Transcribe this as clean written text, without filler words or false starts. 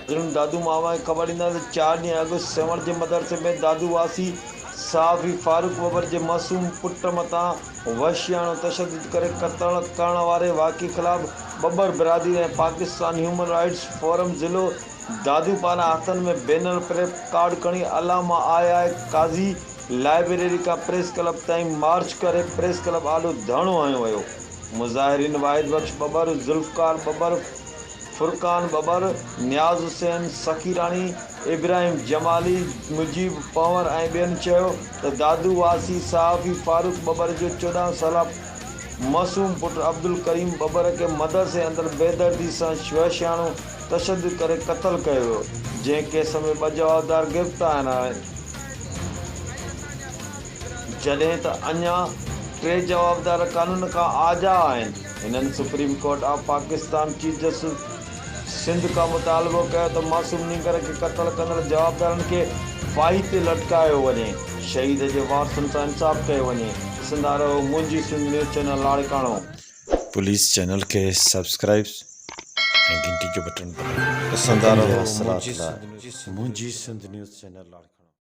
ناظرين دادو مان اوهان کي خبر ڏينداسين ته چار ڏينهن اڳ سيوهڻ جي مدرسي ۾ دادو واسي صحافي فاروق ٻٻر جي معصوم پٽ مٿان وحشياڻو تشدد ڪري قتل ڪرڻ واري واقعي خلاف ٻٻر برادري ۽ پاڪستان هيومن رائيٽس فورم ضلعو دادو پاران هٿن ۾ بينر پلي ڪارڊ کڻي علامه آء آء قاضي لائبريري کان پريس ڪلب تائين مارچ ڪري پريس ڪلب آڏو ڌرڻو هنيو ويو. مظاهرين واحد بخش ٻٻر، ذوالفقار ٻٻر، فرقان ٻٻر، نياز حسين سخيراڻي، ابراهيم جمالي، مجيب پنهور ۽ ٻين چيو ته دادو واسي صحافي فاروق ٻٻر جو 14 سالا معصوم پٽ عبدالڪريم ٻٻر کي مدرسي اندر بيدردي سان وحشياڻو تشدد ڪري قتل ڪيو ويو، جنهن ڪيس ۾ ٻه جوابدار گرفتار آهن. جڏهن ته اڃا ٽي جوابدار قانون کان آجا آهن. هنن supreme court of Pakistan chief justice Sindh کان مطالبو ڪيو ته معصوم نينگر کي قتل ڪندڙ جوابدارن کي ڦاهي تي لٽڪايو وڃي، شهيد جي وارثن سان انصاف ڪيو وڃي. ڏسندا رهو منهنجي Sindh news channel Larkana. Police channel کي سبسڪرائيب ۽ گهنٽي جو بٽڻ دٻايو. ڏسندا وطن جي رهو حاصلات لاء منهنجي سنڌ نيوز چينل لاڙڪاڻو.